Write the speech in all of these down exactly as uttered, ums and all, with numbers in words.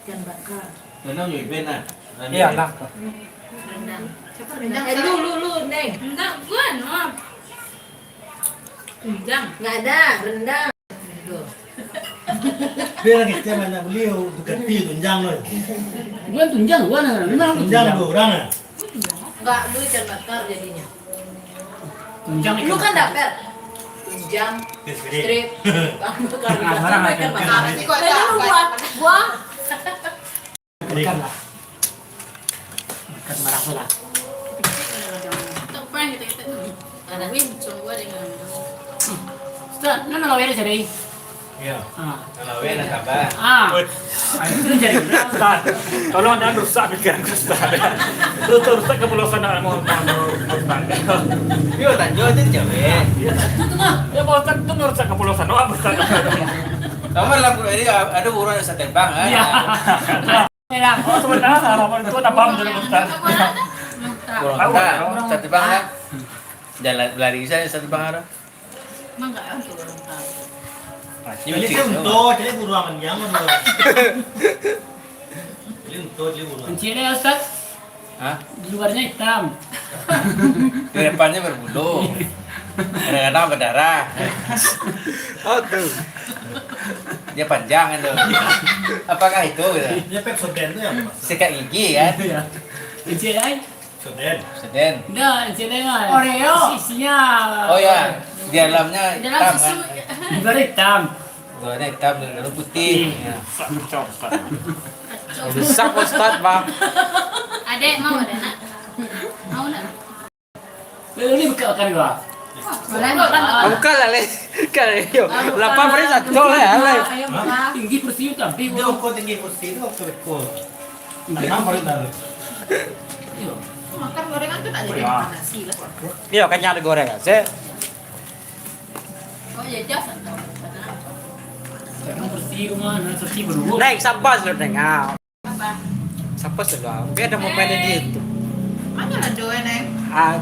Ikan bakar. Tenang, yo, Iben, ah. Iyalah. Rendang. Siapa rendang? Eh, lu, lu, lu, Neng. Enggak, gua, no. Tunjang. Nggak ada, rendang. Tuh. Dia lagi, saya banyak beli, oh, ganti tunjang, loh. Gua tunjang, gua, nah, nah, nah, Tunjang, dua orang, ah. Enggak, lu ikan bakar jadinya. Tunjang. Lu ikan kan bakar. Dapet tunjang, strip. Strip. Nah, marah, marah. Ikan bakar. Nanti gua, gua, gua. Bukan lah. Bukan marah tu lah. Tak pernah kita-kita tu. Ada win, cuma gua dengan. Ustaz, mana lawan dia cari? Iya. Ah. Kalau weh, nak tambah. Ah. Weh. Ah, itu jadi berat, Ustaz. Tolong jangan rusak pikiran Ustaz. Terus rusak kepulauan awak, mohon maaf, Ustaz. Yo, tanyo tu jawab. Iya. Ya, Pak Ustaz, itu merusak kepulauan awak, Ustaz. Sama lah, ini ada orang yang setembang, kan? Iya. Memang. Oh, sebenarnya harapan itu tak paham dari Ustaz. Orang Tahu, tak, orang setembang, kan? Jalan lari saya setembang, ada. Emang nggak ada orang tahu. Pasti Jadi macam saya tu. Unto, jadi buruan yang mana? Jadi unto, jadi buruan. Kunci dia, Ustaz. Hah? Di luarnya hitam. Di depannya berbulu. Kadang-kadang berdarah. Oh, tu. Dia panjang kan tu. Apakah itu, gitu? Dia Pepsodent tu yang apa? Sikat gigi, kan? Iya. Kunci dia, eh? Soden. Soden. Enggak, Soden kan. Oreo. Isi-, isinya. Oh ya, di dalamnya Dalam hitam, susu. Kan? Luar hitam. Luarnya hitam, dalam putih. Iya. Ya. Rusak, rusak, rusak. Rusak, Ustaz, Bang. Adek, mau ada nak? Mau nak? Lalu ni buka makan juga. Boleh, boleh. Ah, buka lah, Le. Buka lah, yo. Ah, buka. Lapar, perih, satu lah, ya, Le. Ayo, buka. Tinggi kursi tu, tapi Dia ukur tinggi kursi tu, ukur ekor. Tanam paling taruh. Iyo. Makan gorengan tu tak jadi makan nasi lah. Iyo, kan ada gorengan. Saya Oh, ya, jas atau Sekarang bersih rumah, nah, bersih baru. Naik, sapa sudah dengar? Apa? Sapa sudah? Oke, ada mau main di itu. Mana lah doa, Neng? Ah,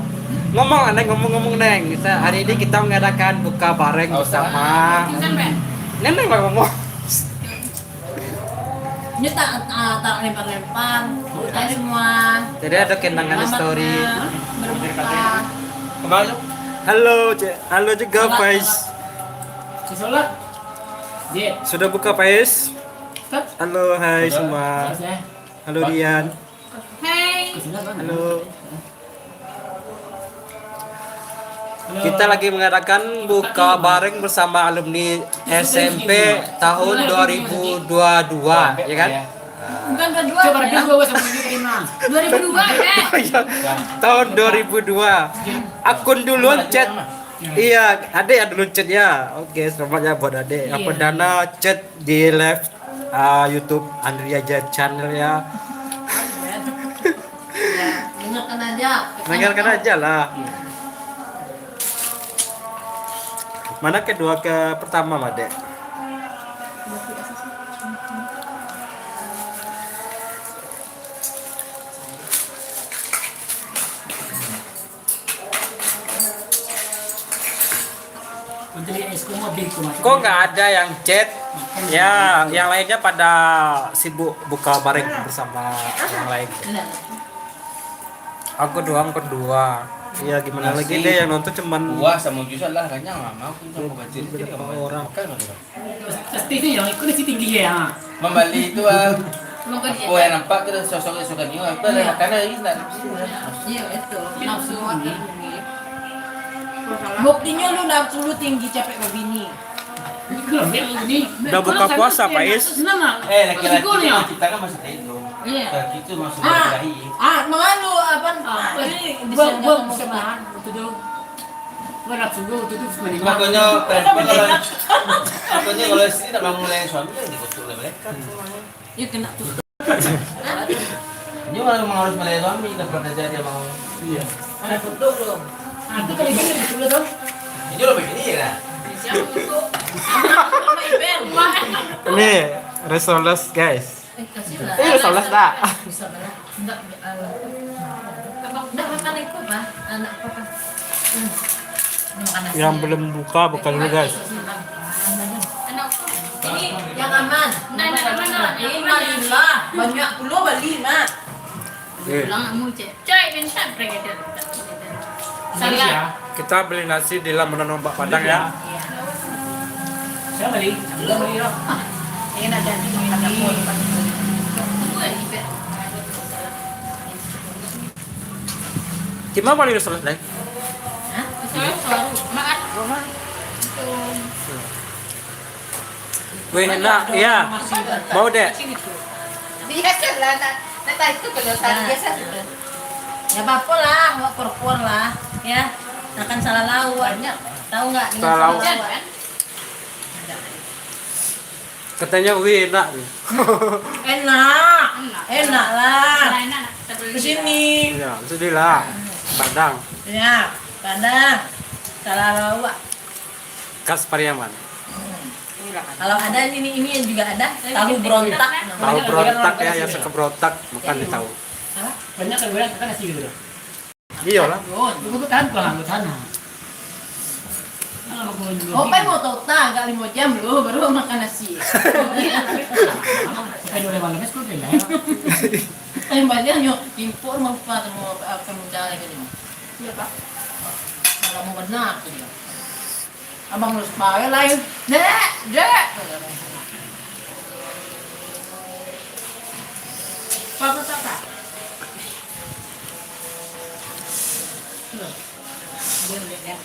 ngomong lah, Neng, ngomong-ngomong, Neng. Kita, hari ini kita mengadakan buka bareng bersama. Tinggal, Ben. Neng, Neng, ngomong. Ini tak, ah, tak lempar-lempar. Buka semua. Jadi ada kenangan Selamat story. Berbuka. Kembali. Halo, Cek. Halo juga, Selamat, Faiz. Selamat. Sudah buka, Faiz? Halo, hai semua. Halo, Rian. Hai. Halo. Kita lagi mengadakan buka bareng bersama alumni S M P tahun dua ribu dua dua, ya kan? Bukan dua dua, Coba ya? Dua sama ini terima. Dua ribu dua, eh? Iya, tahun dua ribu dua. Akun duluan chat. Iya, ada yang duluan chat ya. Oke, selamat ya buat adik. Iya. Perdana chat di live, ah, YouTube Andri Aja Channel ya. Ya, dengarkan aja. Dengarkan aja lah. Mana kedua ke pertama, Madek? Kok nggak ada yang chat? Ya, yang lainnya pada sibuk buka bareng bersama yang lain. Aku doang, aku dua. Ya, gimana lagi deh, yang nonton cuman buah sama jus lah, kanyang lah, mau aku sama baca. Berapa orang? Makan lah. Pasti tu yang ikut nasi tinggi ya. Membali itu, ah. Apa yang nampak tu sosok suka ni, apa lah, makanan lagi nak. Iya, betul. Nafsu makan tinggi. Buktinya lu nafsu lu tinggi, capek berbini. Udah buka puasa, Pak Is? Eh, laki-laki kita kan masih tai tu. Iya. Laki tu masuk Ah, ah, mengalu apa? Ah, ini gua, gua bisa nahan, itu tu. Gua nafsu gua, itu tu sebenarnya. Makanya, makanya kalau istri tak mau mulai suami, kan dikutuk oleh malaikat. Iya, kena tu. Ini orang memang harus mulai suami, tak pernah terjadi sama orang. Iya. Mana kutuk lu? Ah, itu kali ini betul tu. Ini lo begini ya, dah. Siapa kutuk? Anak, Iben. Ini Resoles, guys. Eh, kasih lah. Eh, Resoles tak? Bisa lah. Enggak, eh, abang, enggak makan itu, Pak. Anak apa, Pak? Hmm. Makan nasi. Yang belum buka, buka dulu, guys. Anak apa? Yang aman. Nah, nah, nah, nah, nah. Ini balilah. Banyak pulo bali, Mak. Eh. Pulang kamu, Cek. Cek, minta predator. Salah. Kita beli nasi di Lamunan Ombak Padang, ya. Iya. Saya beli. Belum beli, loh. Ini nak jadi, ini nak jadi. Cuma paling selesai. Hah? Selalu, selalu. Maaf. Weh, enak, iya. Mau, Dek? Biasalah, nak, nak tahu itu kalau salah, biasa sudah. Ya, apa-apa lah, mau perempuan lah, ya. Makan salah lauk. Banyak. Tahu nggak dengan Salah lauk. Salah lauk? Katanya, weh, enak. Enak. Enak lah. Kalau enak, nak, kita beli. Di sini. Ya, sedih lah. Padang. Ya, Padang. Salah lauk. Khas Pariaman. Kalau ada ini, ini juga ada, tahu berontak namanya. Tahu berontak ya, yang suka berontak, makan di tahu. Apa? Banyak kan goreng, kan nasi gitu. Iyalah. Tahan, tahan, tahan. Oh, pai mau tota agak lima jam dulu, baru makan nasi. Pai dua malam, sekolah. Pai banyak nyo impor mau apa, mau, apa, muda lagi ni. Iya, Pak. Lamo bana tu dia. Abang harus bae lain. Dek, dek. Bagus apa? Tuh. Dia lihat ya.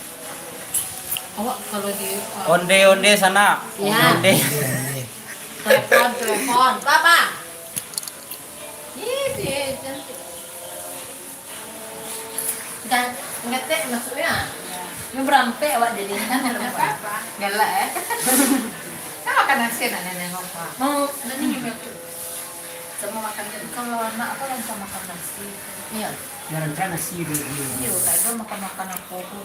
Awak kalau di, uh, Onde-onde sana. Ya. Onde. Telepon, telepon. Papa. Ih, si cantik. Ngetek maksudnya. Ini berampek awak jadi kan, apa-apa. Galak, eh. Kan makan nasi anak nenek apa? Mau. Nanti juga tuh. Sama makan kan. Kalau anak apa langsung makan nasi? Iya. Jarang kan nasi dia. Iya, tak ada makan-makan apa tu.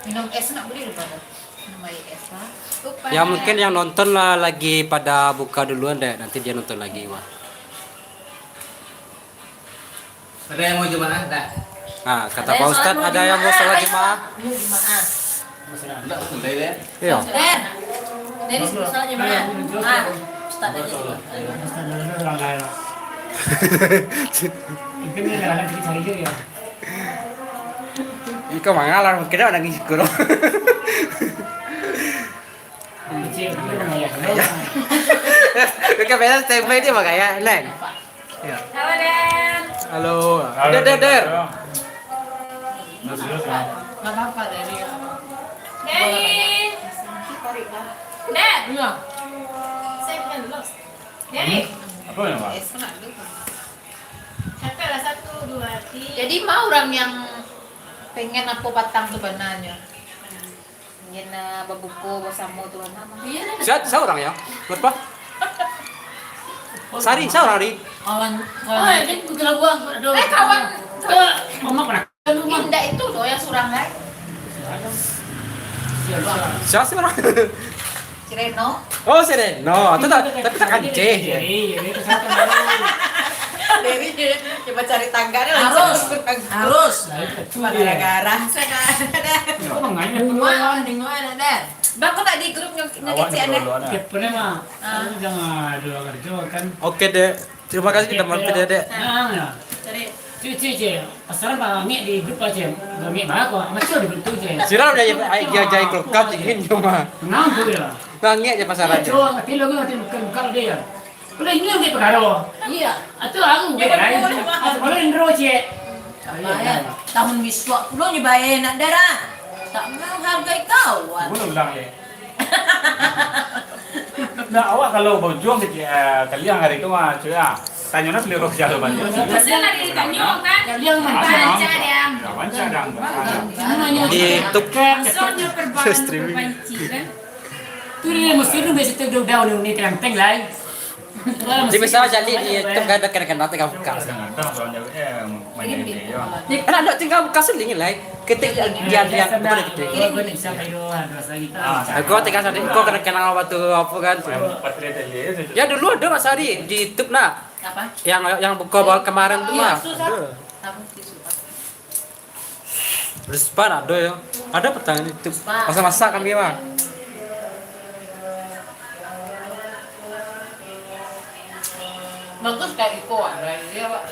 Minum es nak beli dulu pada. Minum air es lah. Lupa. Ya, mungkin yang nonton lah lagi pada buka duluan deh. Nanti dia nonton lagi, wah. Ada yang mau jemaah? Dah. Nah, kata Pak Ustadz, ada yang mau sholat jemaah? Mau jemaah. Enggak, mulai deh. Iya. Der. Deris, sholat jemaah. Ah, Ustadz aja dulu. Ustadz dulu, orang lain lah. Mungkin dia jalan sedikit cari juga ya. Iko mangalar, mungkin ada ngisi kurang. Kecil, dia orang lain. Bukan beda, standby dia bagaya, lain. Iya. Halo, Der. Halo. Halo, Der, Der, Der. Halo. Nggak apa-apa, Der. Der. Der. Iya. Saya kan lost. Der. Apa yang, Pak? Cakap lah, satu, dua, tiga. Jadi, mau orang yang pengen apa patang tu bananyo. Ingin, eh, babuko basamo tu, nah, mah. Iya, nah. Sa-, saurang ya? Berapa? Sari, saurang, Ri? Kawan, kawan. Oh, ya, dia bukan buah, aduh. Eh, kawan. Ke mama pernah. Indak itu doh yang surang, kan? Siapa surang? Si Reno. Oh, si Reno. Itu tak, tapi tak kancing. Iya, iya, itu satu. Dari dia, dia cari tangga dia langsung. Harus, harus. Gara-gara saya nggak ada. Tengok, tengok, ada. Bang, kau tak di grup nge-, ngecek, deh? Awak ni dulu, nah. Siapa nama? Ah. Aku jangan ada kerja, kan. Oke, Dek. Terima kasih kita mampir ya, Dek. Nah, ya. Cari. Cik, cik, cik. Pasaran bangik di grup aja. Bangik banget kok. Macam di grup tu, cik. Siram dia, dia, dia, dia, grup kau, cik, ini cuma. Kenapa tu ya? Bangik aja pasaran. Cik, tapi lo ngerti bukan, bukan dia. Kalau ini yang dia perkara. Iya. Atau aku, ya, bukan, kan? Bukan, bukan. Atau kalau Indro, cik. Apa ya? Tahun bisuak pulo ni bae nak darah. Tak menghargai kawan. Boleh ulang, ya. Nah, awak kalau bajuang kecik, eh, kaliang hari tu mah, cuy, ah. Tanyo nak beli rokok jalo banyak. Pasal lah dia tanyo, kan? Kaliang mah. Baca, Dang. Ya, baca, Dang. Di YouTube. Maksudnya perbankan streaming. Perbanci, kan? Tu dia mesti tu biasa tu daun-daun ni terang-terang lah. Jadi misal jadi di YouTube kan ada kadang-kadang tengah buka. Kadang-kadang orang jauh, eh, main ini, ya. Kan ada tengah buka seling lah. Ketik dia, dia, dia, bukan ketik. Ah, aku tengah sadar, kau kadang-kadang waktu apa kan. Ya, dulu ada Mas Ari di YouTube, nah. Apa? Yang, yang buka bawah kemarin tu, iya, mah. Susah. Ada. Apa? Tisu. Berspan ada ya. Ada petang itu. Berspan. Masak-masak kami mah. Bagus kayak iko, Wak. Dari dia, Wak.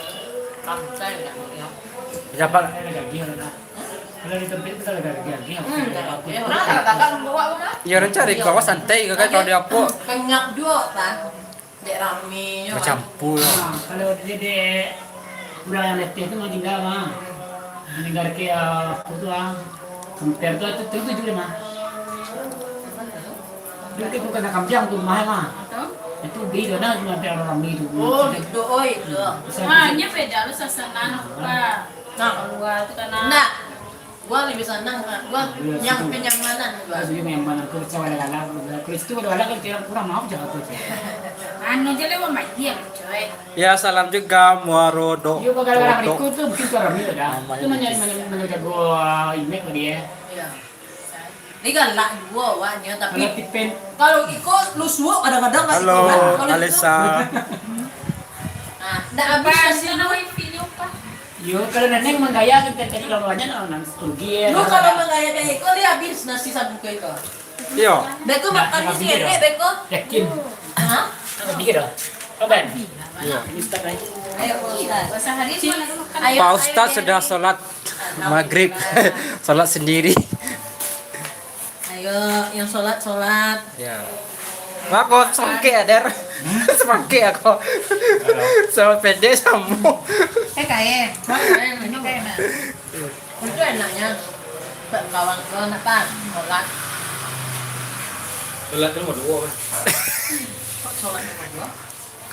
Kamsai, Wak. Siapa? Kalau di tempat itu kalau gagiah, gagiah. Hmm, gagiah. Nah, kakak membawa, Wak. Ya, orang cari kawan santai, kakak, kalau di apa? Kenyap juga, kan? Dek rame, Wak. Bacampur. Nah, kalau di, di urang nan leteh tu mah tingga, mah. Maninggalkan, ah, apa tu, ah, kemper tu, tu, tu, tu juga, mah. Itu bukan kampiang tu, rumah, mah. Itu di sana cuma ada orang rami tu. Oh, gitu, oh, itu. Bisa, bisa. Nah, ini beda lu sasanan, Pak. Nah. Keluar tu kan, nah. Ndak. Gua lebih senang, Kak. Gua yang kenyamanan gua. Gua juga kenyamanan. Gua bisa wala-wala, gua bisa. Kalau situ wala-wala kan kurang, kurang maaf, jangan tuh. Anu aja lewat main dia, coy. Ya, salam juga, Muaro Dok. Yo, kalau orang Dok. Berikut tuh mungkin kurang rami dah. Namanya Itu banyak, banyak, banyak jago, ah, image kali ya. Iya. Dia galak juga awaknya, tapi kalau tipe kalau iko lu suok kadang-kadang kan. Halo, iko, kan. Kalau itu Alisa. Ah, ndak habis nasi lu. Yo, kalau Neneng menggaya kan tadi kalau banyak orang rugi ya. Lu kalau menggaya kayak iko, dia habis nasi sabu ke iko. Iyo. Beko makan nasi dah. Beko. Yakin. Hah? Lebih dah. Kapan? Ayo, Ustaz. Ayo, Pak Ustaz sudah sholat maghrib, sholat sendiri. Ayo, yang sholat, sholat. Ya. Aku semangkik ya, Der. Semangkik aku. Sama pendek sama. Eh, kae. Kae, kae, nah. Itu enaknya. Kawan kau nak, Pak? Sholat. Sholat tu nomor dua, Pak. Kok sholat nomor dua?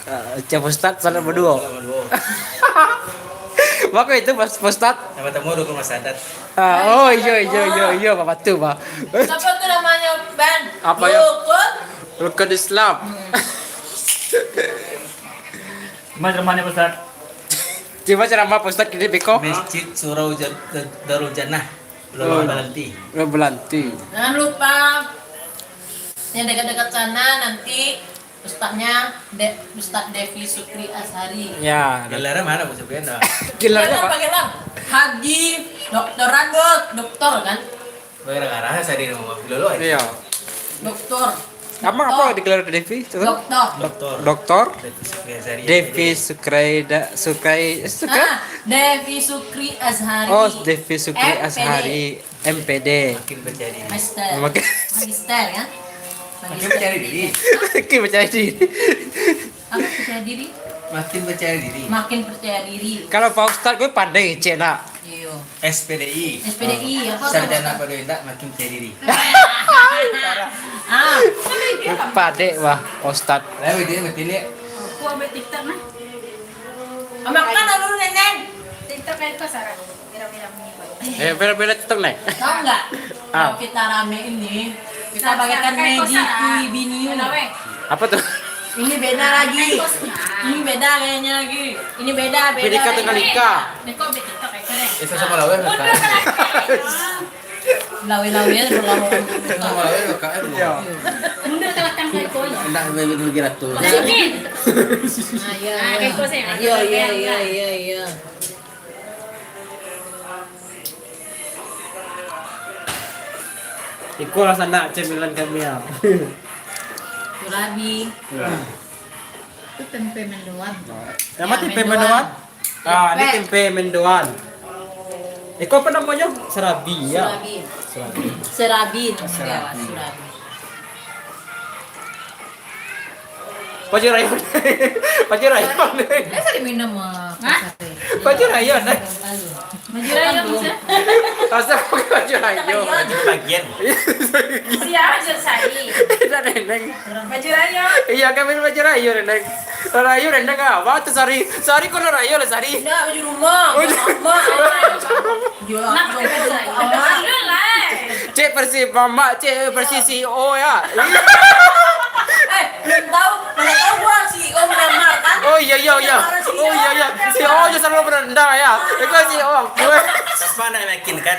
Ah, Cak Ustaz, salat baduo. Salat baduo. Mako itu, Pak Ustaz. Yang pertama rukun masadat. Ah, oh, iyo, iyo, iyo, iyo, Pak, betul, Pak. Siapa tu namanya, Ben? Apa ya? Rukun. Rukun Islam. Hmm. Cuma ceramahnya, Pak Ustaz. Cuma ceramah, Pak Ustaz, gini, beko. Masjid Surau Jan-, Darul Jannah. Belum Oh. Belanti. Belum Belanti. Jangan lupa, yang dekat-dekat sana nanti Ustaznya De-, Ustaz Devi Sukri Azhari. Ya. Gelarnya mana, Bu Supriyan, dah? Gelarnya apa? Gelar, Pak, gelar. Haji, doktor, doktor, kan? Gara-gara saya di rumah dulu aja. Iya. Doktor. Nama apa Doktor. Digelar Devi? Doktor. Doktor. Doktor. Devi Sukri Azhari, Devi M P D. Sukraida-, Sukrai-, Sukra-? Ah, Devi Sukri Azhari. Oh, Devi Sukri M P D. Azhari. M P D. Makin percaya diri. Magister. Makin Magister, ya? Makin percaya diri. Makin percaya diri. Apa percaya diri? Makin percaya diri. Makin percaya diri. Kalau Pak Ustaz, gue pandai, cek nak. Iyo. S P D I. S P D I, apa? Sarjana Pado Indak, makin percaya diri. Ah. Padek, wah, Ustaz. Lah, dia ngerti ni. Aku ambil TikTok, nah. Makan dulu, Neneng. TikTok kayak apa, Sarah? Viral-viral ni, Pak. Eh, viral-viral TikTok, Neng? Tahu nggak? Ah. Kalau kita rame ini, kita bagaikan Sarah, kayak Maggi apa, Sarah? Kui Biniu. Kenapa, weh? Apa tuh? Ini beda lagi. Ini beda kayaknya lagi. Ini beda, beda. Beda kayaknya. Nalika. Ini kok bikin tak kayak keren? Eh, sama-sama lah, weh, udah, makan. Lawe-lawe aja dulu. Sama lah, weh, makan, eh, dulu. Iya. Mundur ke belakang, kayak kau. Ndak, weh, dulu kira tuh. Sedikit. Ah, iya. Ah, kayak kau sih. Iya, iya, iya, iya, iya. Iko lah sanak cemilan kami, ya. Surabi. Ya. Itu tempe mendoan. Nama tempe mendoan? Ah, ini tempe mendoan. Iko apa namanya? Serabi, ya? Surabi. Serabi. Serabi, tempe serabi. Surabi. Baju rayon. Baju rayon. Biasa diminum, ah. Hah? Baju rayon, eh. Baju rayon, bisa. Asal pakai baju rayon. Baju bagian. Siapa je cari? Tidak, Neneng. Baju rayon. Iya, kami baju rayon, Neneng. Rayon, Neneng, apa tu, Sari? Sari, kau rayon lah, Sari. Tidak, baju rumah. Oh, baju rumah. Jual. Nak pakai baju rayon. Aman. Cek versi mamak, cek versi C E O ya. Eh, belum tahu. Mana tahu gua C E O menyamar kan? Oh iya, iya, iya. Menyamar C E O. Oh iya, iya. C E O aja selalu merendah ya. Itu C E O. Gue. Siapa nak yakin kan?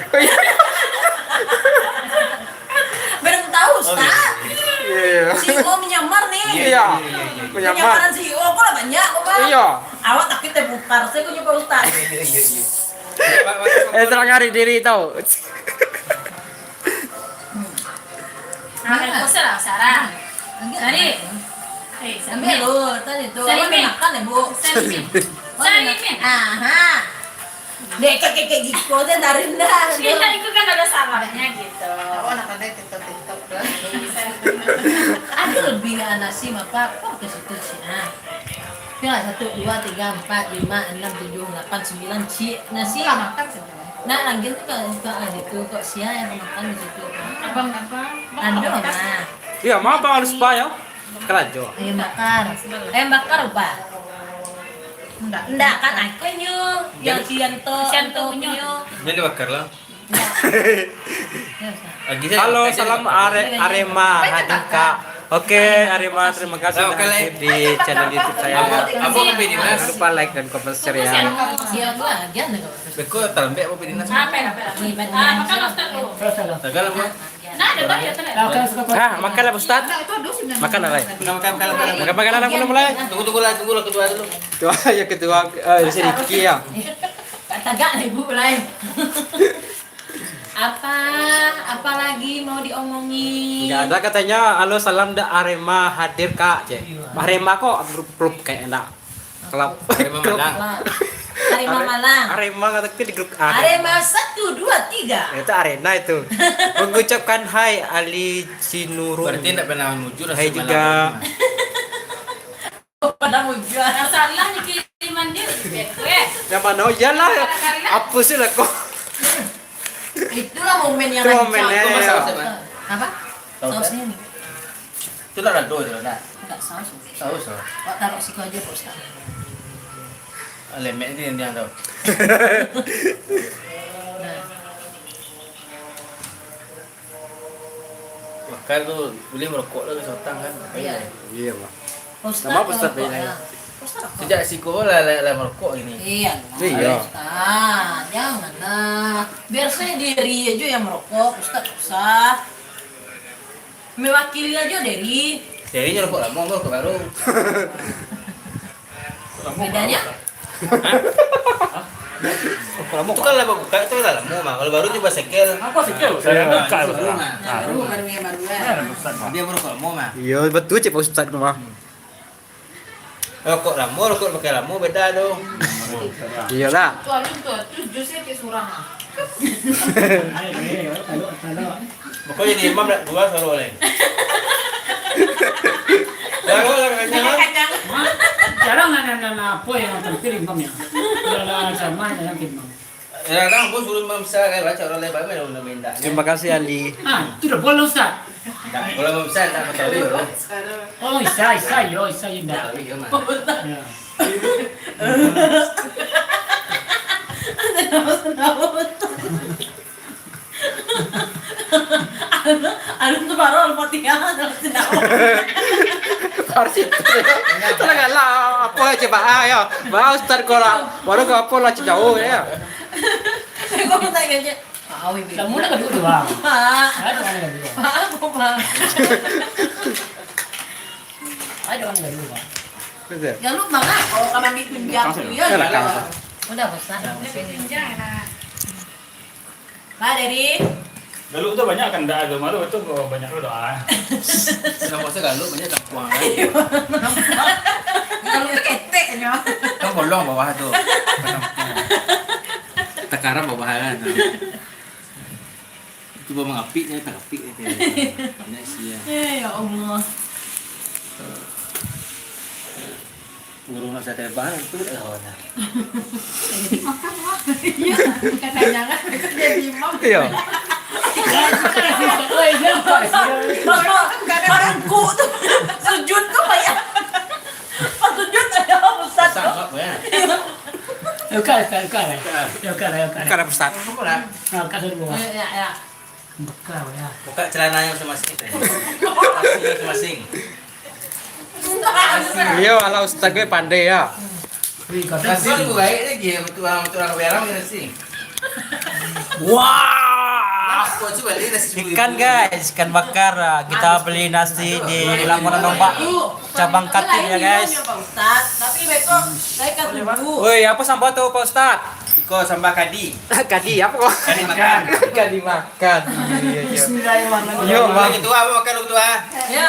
Belum tahu, Ustaz. Oh, iya, iya. Iya, iya. C E O menyamar nih. Iya, iya, iya, iya. Menyamar. Penyamaran C E O kok lah banyak kok, Pak. Iya. Awak takut terbongkar. Saya punya Pak Ustaz. Iya, iya, iya, iya. Eh, serang nyari diri tau. Ah, kau salah, Sarah. Tadi. Eh, ambil lu, tadi tu. Salimin. Awak nak makan ya, Bu? Salimin. Salimin. Aha. Dek, kek, kek, kek, giko, dia dah rendah. Kita itu kan ada sabarnya gitu. Awak nak pandai TikTok, TikTok tu. Ada lebih nasi, apa? Kok ke situ sih? Ah. Ya, satu, dua, tiga, empat, lima, enam, tujuh, delapan, sembilan, cik, nasi. Lah makan sebenarnya. Nah, lagi tu kalau suka ah, gitu, kok sia yang makan di situ, kan? Abang, abang. Ada, mah. Iya, mah abang harus bayar. Karajo. Ayam bakar. Ayam bakar, Pak. Enggak. Enggak, kan, akunyo. Yang Sianto, Sianto Anto punyo. Punyo. Jadi bakar lah. Halo, salam Are-, Arema hadir, Kak. Oke, Arema, terima kasih sudah hadir di channel YouTube saya. Jangan lupa like dan komen, share ya. Beko talambek apa Pedinas? Apa, apa? Tagal apa? Ah, makan lah, Ustaz. Makan lah, Lai. Makan, makan, makan. Makan, makan lah, mulai, mulai. Tunggu, tunggu lah, tunggu lah, ketua dulu. Ketua, ya, ketua, eh, sedikit ya. Tagak lah, Ibu, Lai. Apa, apa lagi mau diomongin? Nggak ada katanya, "Halo, salam da Arema hadir, Kak," cek. Arema kok grup, grup kayak enak. Klub. Arema Malang. Arema Malang. Arema kata di grup Arema. Arema satu, dua, tiga. Itu arena itu. Mengucapkan hai Ali Sinurung. Berarti ndak pernah menuju rasa Malang. Hai juga. Pada mujua. Salah ni kiriman dia, weh. Yang mana? Iyalah. Apa sih lah kok? Itulah momen yang rancak. Itu momen, ya. Apa? Sausnya ni. Itu lah rado tu, nak? Tak saus. Saus, oh. Awak taruh siku aja, Pak Ustaz. Ah, lemek ni yang tahu. Nah. Makan tu, boleh merokok lah, ke sotang kan? Iya. Iya, Pak. Ustaz merokok, ya. Ustaz rokok. Sejak siko lah, lah, lah merokok gini. Iya. Iya. Ustaz, janganlah. Biar saya diri aja yang merokok, Ustaz tak usah. Mewakili aja diri. Diri rokok lama, merokok baru. Bedanya? Itu kan lah buka, itu lah lama mah. Kalau baru coba sekel. Apa sekel? Saya buka, Ustaz. Nah, baru, baru yang baru, ya. Dia merokok lama mah. Iya, betul cek Pak Ustaz tu mah. Rokok lamo, rokok pakai lamo, beda tu. Iyolah. Tu anu tu, tu jus e cek surang ah. Pokoknyo jadi imam dak dua suaro lain. Lalu lah kanyang. Kanyang. Jarang ada, ada, ada apa yang tampil imam ya. Kalau ada ceramah, jarang imam. Kadang-kadang pun suruh imam besar kan, baca orang lain, bagaimana undang minta, kan? Terima kasih, Ali. Ah, tu dah boleh, Ustaz. Tak, kalau imam besar tak ketahui, bro. Oh, Isa, Isa, yo, Isa, yo, dah. Tak tahu, yo, mah. Ya. Anu, anu tu baru Al-Fatihah, anu tu dah. Harus itu. Salah galak, apa aja, Pak? Ah, ya. Bah, Ustaz kau lah. Baru kau apa lah, cik jauh, ya. Kau tak kerja. Tahu, Ibu. Kamu nak kedua dua. Pak. Ada orang kedua. Pak, apa, Pak? Ada orang kedua. Betul. Jangan lupa, Kak, kalau kamu ambil tunjang tu, ya. Udah, Ustaz. Ambil tunjang, nak. Pak, dari? Galuh tu banyak kan, ndak ada malu tu, banyak tu doa. Sudah puasa galuh, banyak tampuang kan. Galuh tu keteknyo. Kan bolong bawah tu. Takaram bawah kan. Cuba mangapik je, tak apik je. Banyak sia. Eh, ya Allah. Burung nak satai bang, itu tak kawan lah. Jadi makan lah. Iya, bukan jangan, bukan jadi imam. Iya. Bapak, bukan barangkuk tu. Sujud tu payah. Pas sujud payah, Ustaz. Ustaz, apa ya? Buka, buka, buka. Buka, buka, buka. Buka, Ustaz. Buka, buka. Nah, buka dulu. Ya, ya, ya. Buka, ya. Buka celananya masing-masing, teh. Masing-masing. Iya, alah ustaz gue pandai ya. Nasi lebih baik lagi ya, untuk orang, untuk orang berang nasi. Wah. Kau coba lihat nasi. Ikan, guys, ikan bakar. Ah, kita beli nasi di Lamonan Ombak, cabang Katik ya, guys. Pak Ustaz, tapi besok saya kasih dulu. Woi, apa sambal tu, Pak Ustaz? Iko sambal kadi. Kadi apa kok? Kadi makan. Kadi makan. Iya, iya. Bismillahirrahmanirrahim. Yo, Bang. Ketua, apa makan ketua? Ya.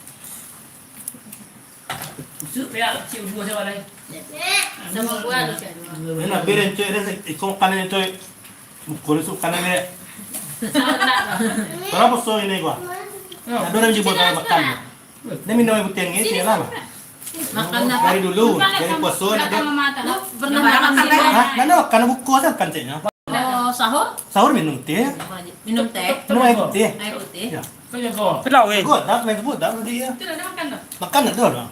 Usuk payah, cik dua sabar lai. Sama buah tu, cik dua. Ini nak beri cik dia, iko makanan itu. Buko sup kanan dia. Kenapa so ini gua? Ada orang jebol kalau makan. Dia minum air putih ni, dia lah. Makan apa? Dari dulu, dari puasa nak dia. Pernah makan sini? Hah? Mana makan buko saja kan ceknya. Oh, sahur? Sahur minum teh. Minum teh? Minum air putih. Air putih? Ya. Kau jago. Pelau, eh. Gua tak main sebut, tak dia. Itu dah makan dah? Makan dah tu lah.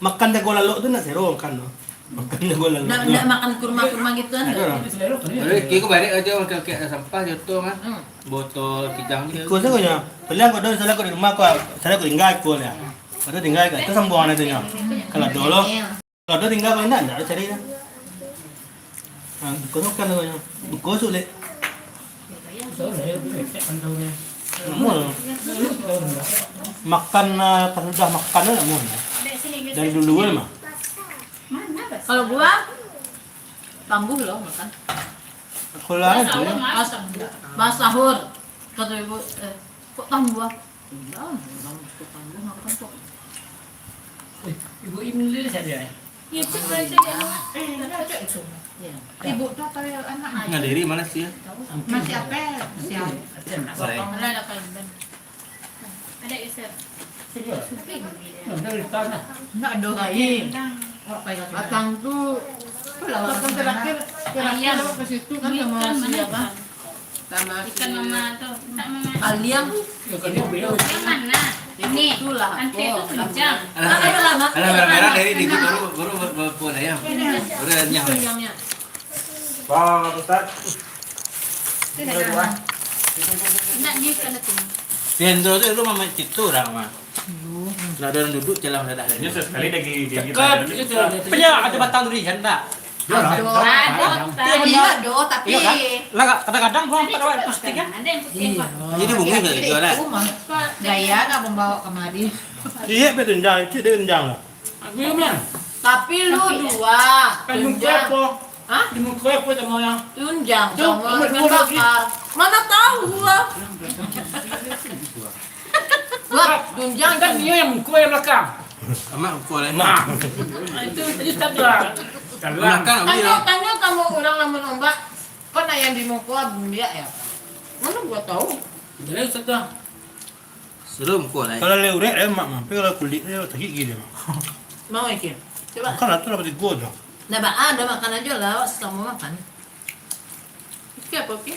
Makan jago lalok tu nak sero makan tu. Makan jago lalok Ndak, tu. Ndak makan kurma-kurma gitu kan? Ada lah. Jadi, kiko barek aja, makan kek sampah joto mah. Hmm. Botol kijang tu. Iko sajo nyo. Paliang kau ado salah kau di rumah kau, salah kau tinggal iko lah. Kau tinggal kat tu sambuang aja nyo. Kalau ado lo. Kalau ado tinggal, kalau indak, indak cari lah. Ha, buko makan tu nyo. Buko sulik. Namun, makan, ah, pas sudah makan tu namun. Dari dulu kan mah. Kalau gua, tambuah lo makan. Kalau lah tu. Pas, pas sahur. Kata ibu, eh, kok tambuah? Iya, orang suka tambuah makan kok. Eh, ibu ini dulu saja, eh. YouTube boleh cari anu. Eh, ada cek tu. Ya. Ibu tu apa ya, anak? Ngadiri mana sih ya? Masih apa? Masih apa? Baik. Ada, ada kalender. Ada Yusuf. Sudah. Nah, dari tanah. Ndak ado lain. Batang tu, batang terakhir, terakhir ke situ kan sama si apa? Sama ikan si mama tu. Minta mama. Kaliang. Yang mana? Ini. Itulah. Nanti itu kencang. Alah, alah, merah-merah dari di baru, baru, baru, baru ayam. Baru nyam. Itu nyamnya. Wah, Ustaz. Tidak ada. Tidak, ni kena tu. Si Hendro tu dulu mamak situ orang mah. Lah ada orang duduk jalan dadah. Dia sekali lagi dia Cakap, gitu. Punya ada batang durian tak? Ado, ado, tapi ado, tapi iyo kan? Lah, kadang-kadang urang pada awak plastik kan? Ado yang putih, Pak. Jadi bunyi dari jual lah. Gaya nak membawa kemari. Iya, betul, jangan, cik, dia jangan lah. Tapi lu dua. Kan muka apa? Hah? Di muka apa sama yang? Tunjang sama ikan bakar. Mana tahu gua. Wah, tunjang kan dia yang muka yang belakang. Amat muka lain. Nah, itu tadi tak ada. Belakang. Tanya, tanya kamu orang lamun ombak, kan yang di muka biak ya? Mana gua tahu? Jadi sudah. Serum ko lai. Kalau leh urek, leh mak mampir, kalau kulik dia, sakit gila. Mau ikan? Coba. Makan lah tu lah, tigo tu. Dah ba-, ah, dah makan aja lah, awak sama makan. Oke apa, oke?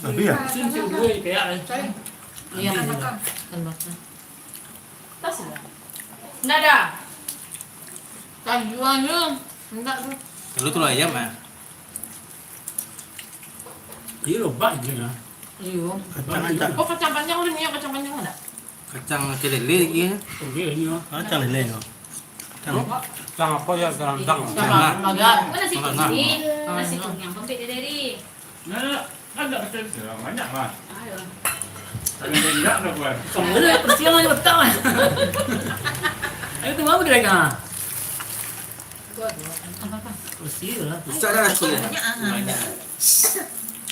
Habis ya? Sini, sini, dua, kayak, eh. Iya, makan, makan. Makan, makan. Tas lah. Nggak ada. Tajuannya, enggak tu. Kalau telur ayam, ah. Iyo, lobak je lah. Iyo. Kacang aja. Oh, kacang panjang ada, minyak kacang panjang ada? Kacang kelele lagi ya. Oke, ini lah. Kacang lele yo. Kacang. Kacang apa ya? Kacang. Kacang. Kacang. Mana nasi kuning? Nasi kuning yang pempek dia dari. Nah, agak kecil, banyak lah. Ayo. Kalau dia tidak, dah buat. Kamu dah persiapan je betul lah. Ayo tu, apa dia dah? Bersih lah. Besar dah nasi dah. Banyak, ah. Banyak.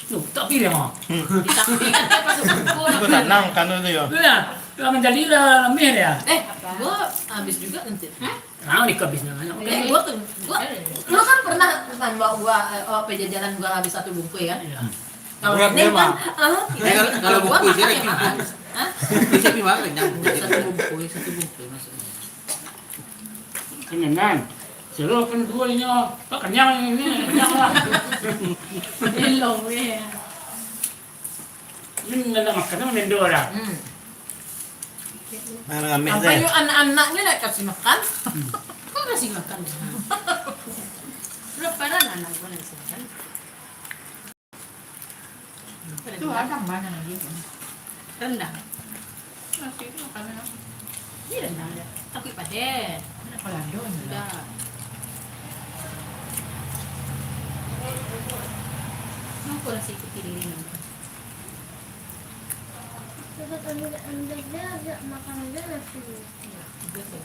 Tuh, tak pilih, ha. Kita pilih kan, tak masuk buku. Itu tanam kan tu yo. Iya, lah menjadi lah lamih dia. Eh, gua habis juga nanti. Hah? Nah, ni habis namanya. Eh, gua tuh, gua, lu kan pernah kan bawa gua, eh, oh, jajanan gua habis satu bungkus kan? Iya. Kalau Neng kan, ah, kalau, kalau gua bungkus dia makan lagi. Hah? Dia tapi makan kenyang. Satu bungkus, satu bungkus maksudnya. Kenyang. Seru kan dua inyo. Tak kenyang ini, kenyang lah. Elok, ya. Ini nak makan, nak mendo lah. Hmm. Nah, ngambil apa saya. Anak-anaknya nak kasih makan? Kok kasih makan? Berapa anak gua nak kasih makan? Tu ada mana lagi? Rendang. Nasi tu makanan apa? Ni rendang ada. Takut paden. Ada palado ni. Enggak. Kenapa nasi putih dingin? Terus ambil, ambil dia, dia makan dia nasi. Ya, betul.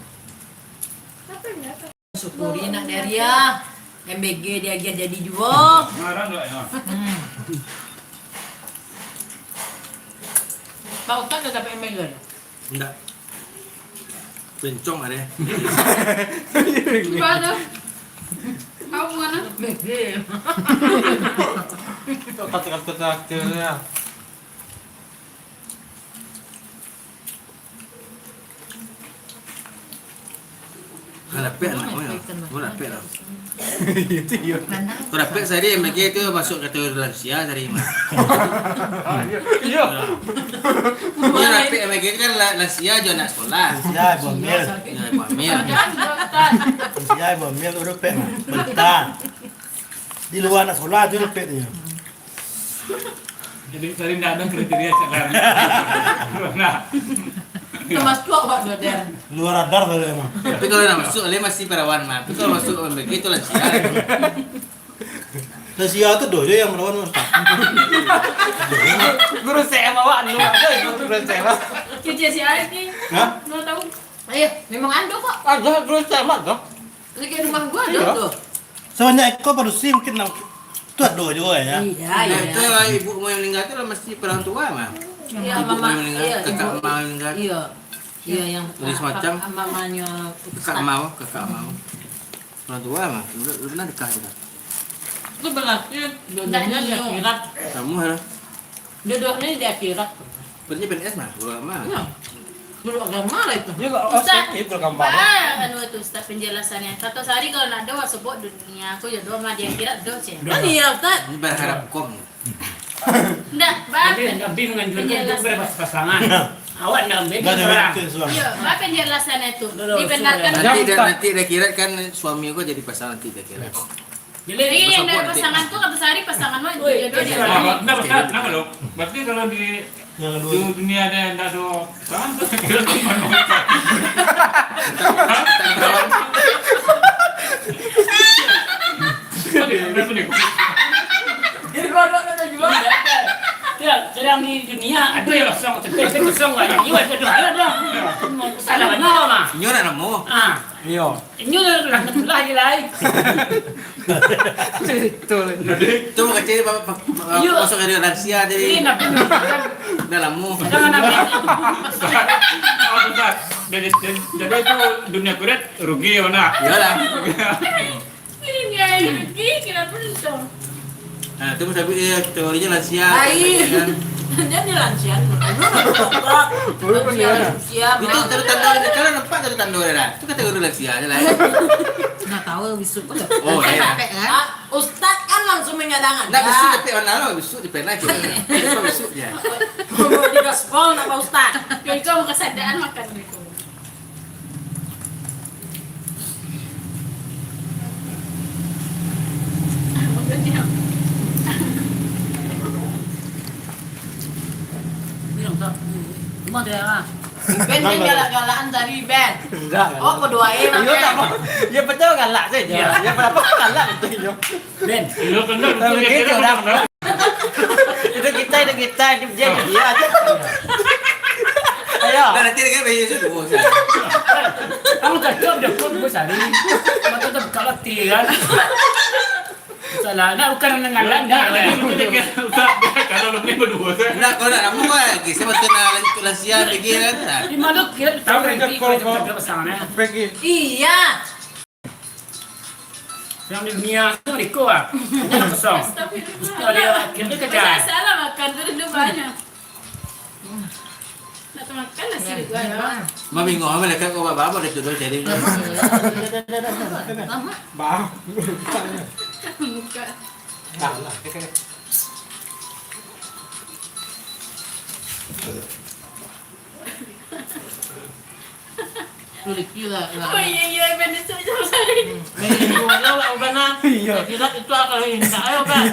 Apa dia? Syukuri nak dari ah. M B G diagiah jadi juo. Marah ndak ya? Hmm. Pak Ustaz dah dapat M B G? Ndak. Bencong ada. Gimana? Kamu mana? M B G. Kata-kata terakhirnya. Kau dapek anak kau yo. Kau dapek lah. Itu yo. Kau dapek sehari M B G tu masuk kategori lansia sehari mah. Iyo. Kau dapek M B G kan la-, lansia jo anak sekolah. Lansia, ibu hamil. Yo, ibu hamil. Lansia, ibu hamil, urut pek mah. Bentar. Di luar anak sekolah tu dapek tu yo. Jadi, tadi ndak ada kriteria cak Larang. Nah. Termasuk awak sudah. Luar radar tadi emang. Tapi kalau nak masuk, dia masih perawan, mah. Tapi kalau masuk M B G tu lansia. Lansia tu doh je yang perawan, Ustaz. Guru C M awak dulu, ada guru C M. Cuci si Aik ni. Hah? Mau tahu? Ayo, memang ando kok. Ada guru C M ada. Lagi rumah gua ada tu. Sebanyak iko padusi mungkin enam, tu ado juo ya. Iya, nah, iya. Itu ibu mau yang meninggal tu lah masih orang tua mah. Iya, ibu mama, mau yang meninggal, iya, kakak ibu, mau yang meninggal. Iya. Iya, yang kakak, mamanya kakak mau, kakak mau. Orang tua mah, belum, belum pernah nikah kita. Itu berarti jodohnya di akhirat. Kamu lah. Jodohnya di akhirat. Berarti P N S mah, guru agama. Iya. Guru agama lah itu. Ustaz, anu itu Ustaz penjelasannya. Satu hari kalau nak doa sebut dunia, aku ya doa mah di akhirat doa sih. Kan iya Ustaz. Ini berharap kom. Ndak, bah. Jadi Nabi menganjurkan untuk berpasangan. Awak ndak ambil. Iya, bah penjelasannya itu. Dibenarkan. Nanti di akhirat kan suami aku jadi pasangan nanti di akhirat. Jadi, yang dari pasangan tu, kata sehari pasangan mah jodoh dia. Kenapa, kenapa, kenapa lo? Berarti kalau di dunia ada yang tak ada pasangan, tu kira teman. Jadi, kalau nak jual, ya, sedang di dunia, ada yang kosong, tapi itu kosong lah. Yang jual, ada, ada. Salah, mana, mah? Inyo nak nemu. Ah. Iyo. Inyo lah, lah, lah, lah. Betul. Tu kecil, pa-, pa-, pa-, Iyo. Masuk dari lansia jadi. Iya, nak pinjam. Dah lama. Jangan nak pinjam. Jadi, jadi, jadi itu dunia kuret rugi ya, mana? Iyalah. Ini aja rugi, kenapa untung? Nah, itu mesti, eh, teorinya lansia, Baik. Kan? Dia ni lansia. Lu nak berubah. Belum Lansia, pernah. Lansia, Itu bang. Tanda-tanda dia. Kalau nampak tanda-tanda dia dah. Itu kategori lansia je lah, eh. Nggak tahu, besok pun. Oh, iya. Capek, kan? Ah, Ustaz kan langsung mengadang-adang. Nggak, besok capek mana lo? Besok di pernah je. Besok, besok je. Di gaspol nak, Pak Ustaz. Kayak kau mau kesadaan makan gitu. Bilang tak? Cuma dia lah. Ben, Ben galak-galakan tadi, Ben. Enggak. Oh, keduae. Iya, tak apa. Ya, betul galak saja. Iya. Ya, berapa galak betul, yo. Ben. Iya, benar, betul. Tapi ya, gitu, kira dah. Benar. Itu kita, itu kita, itu dia, itu dia aja. Ayo. Dah, nanti dia kan bayar sudah, bos. Kamu cocok, dia pun, bos, hari ini. Mata terbuka hati, kan? Salah, nak bukan dengan Nah, Landa, nah, kan? Itu dia kira, Ustaz, kalau lebih berdua, kan? Nah, kalau nak nama, kan? Kisah betul nak lanjut lansia, fikir, kan? Nah. Di mana kira tahu Tahu nanti kerja kalau kau-, kau kerja pasangan, eh? Fikir. Iya. Yang di dunia tu mereka, ah. Yang kosong. Astagfirullah. Mesti ada akhirnya kerja. Saya salah makan tu dulu banyak. Nak makan nasi juga, ya. Mami ngomong, malaikat kau bawa-bawa dia tu, dia jadi. Bah. Buka. Salah. Tuliki lah, lah. Oh, iya, iya, ben esok jam sari. Minggu lo lah, Uban, ah. Iya. Kira itu akan minta, ayo, Ban.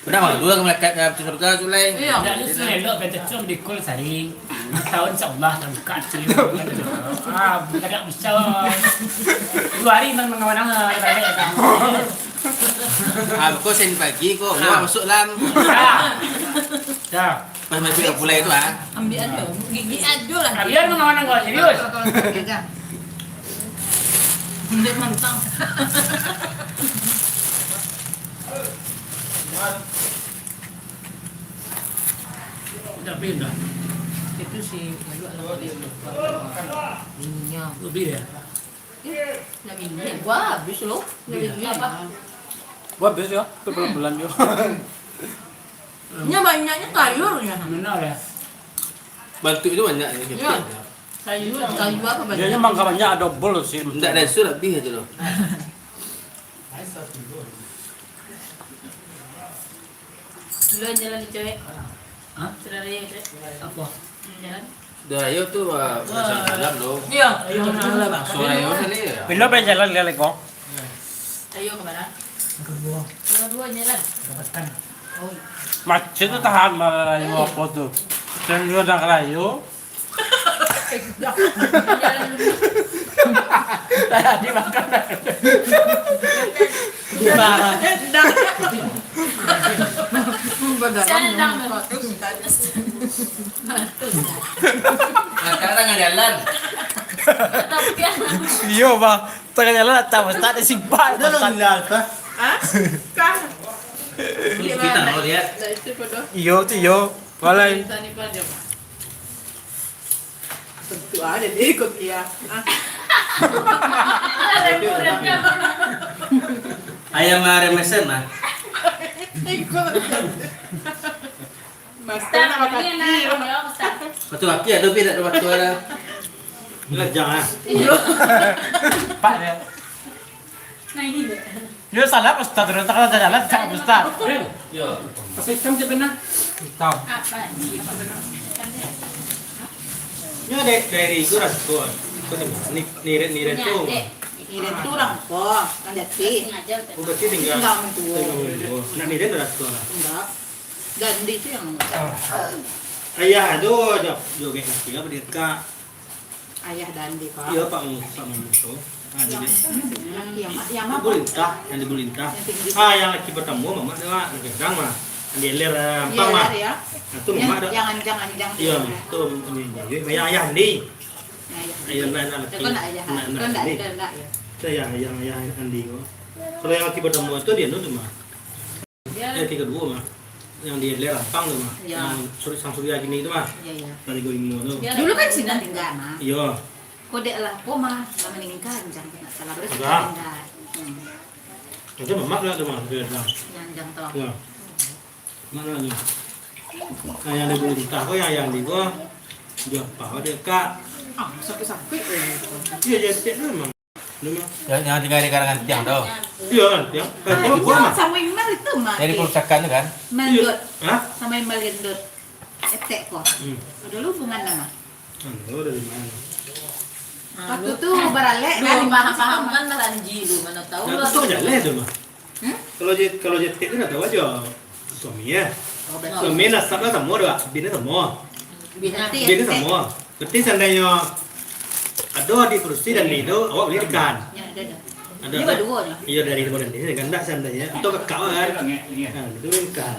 Udah, malu lah malaikat dalam surga tu, Lai. Iya. Dah, lu sudah elok, ben esok dikul sari. Tahun insyaallah, tak buka, cil. Ah, bukan tak bisa. Dua hari, man, mengawan-angan, balik, kan. Ah, kau sen pagi, kau. Ah. Masuk dalam. Ya. Ya. Pas masuk dah pulai tu, ah. Ambil aja. Gigi aja lah. Ambil aja, kawan-kawan, serius. Ambil mantang. Udah pindah. Itu si Malu anak dia. Minyak. Lebih ya? Eh, nak minyak. Wah, habis loh. Nak minyak. Apa? Wah, habis ya. Itu bulan-bulan juga. Nya banyaknya sayurnya. Benar ya. Bantuk itu banyak ni. Ya. Sayur, sayur apa banyak? Dia nya mangga banyak, ada bol sih. Ndak ada su, habis aja loh. Duluan jalan, cewek. Hah? Sudah raya, cewek. Apa? Hmm, jalan. Sudah raya tu, ah, bulan malam tu. Iya, iya, bulan malam. Sudah raya sana ya? Bila pengen jalan lihat leko? Ayo ke mana? Kedua. Kedua jalan. Dapatkan. Oh. Macet tu tahan malam raya apa tu? Dan dia dah raya. Tadi makan dah. Di mana? Dah. Sandang. Makan tengah jalan. Iya, Bang. Tengah jalan tak, Ustaz, dia simpan. Dah lah, Ustaz. Gila, Ustaz. Hah? Kah? Kita mau lihat. Dah itu bodoh. Iyo, tu iyo. Walai. Tani pelajar, Pak. Tentu ada di ikut dia. Ah. Ayam, ah, remesan, mah. Ikut. Mas, Ustaz, nak makan ini kaki. Enak, ya, Ustaz. Batu kaki ada, tapi tak ada batu ada. Lajang, ah. Iya. Pak, ya. Nah, ini deh. Yo, salah, Ustaz. Terus tak ada jalan, tak, Ustaz. Yo. Tapi hitam je benar. Hitam. Apa ini? Apa benar? Ini dari, dari itu raskon. Itu di mana? Ni, nirit, nirit tu. Nirit tu orang apa? Kan jati. Oh, berarti tinggal, tinggal mentua. Nak nirit raskon lah. Enggak. Gandhi tu yang ayah tu, dia joget kaki apa dia kak? Ayah Dandi, Pak. Iyo, Pak Mus, Pak Mus tu. Ah, Yang, dia yang, yang, yang Yang apa? Bulintah, yang di Bulintah. Yang tinggi. Ah, yang laki pertama, Mamak tu, Mak. Yang gadang, Mak. Yang di Ilir, eh, Ampang, Mak. Ilir, ya. Nah, tu Yang, Mamak tu. Yang anjang-anjang tu. Iyo, tu, yang, yang ayah Andi. Yang ayah. Ayah, nak, nak, Kau nak ayah, nak, kau nak nak, Andi. Kau nak, ya. Tu yang, yang ayah Andi tu. Kalau yang laki pertama tu, dia tu, Mak. Dia Eh, tiga dua, Mak. Yang di Ilir Ampang tu, Mak. Iyo. Yang Suri-, Sang Surya kini tu, Mak. Iyo, iyo. Dari Goringo tu. Dia Dulu kan Sina tinggal, Mak. Iyo. Kau dek lah, kau mah, lah maninggal, anjang tu nak salah. Baru Sudah. Sina tinggal. Hmm. Macam Mamak lah tu, Mak. Dia dah. Yang anjang tu. Iyo. Mak lah tu. Nah, yang di Bulintah ko, yang, yang di ko, dia apa, dia, Kak? Ah, sakit-sakit, eh. Iyo, dia sakit tu, Mak. Yang, yang tinggal di Karangan Tiang tu. Iyo, kan, Tiang. Kan, Ah, Tiang itu buah, Mak. Sama Imal itu, Mak. Jadi kerusakan tu kan? Iyo. Mendut. Hah? Sama Imal gendut. Etek ko. Hmm. Ada hubungan nama? Ando dari mana? Waktu tu baralek Lu kan? Paham-paham kan lah Ranji lu, mana tahu Nah, lu tu ada jaleh tu, Mak. Hmm? Kalau je, kalau je tek tu nak tahu aja. Suami ya. Oh, betul. Suami nasab lah sama dah, bini sama. Bini Berarti Bini etek. sama. Berarti seandainya ada adik produksi dan ni tu, awak boleh tekan. Ya, ada, ada. Ada, Dia ada. berdua lah. Iya, dari dua dan ni kan tak seandainya. Atau kakak kan. Ha, itu boleh tekan.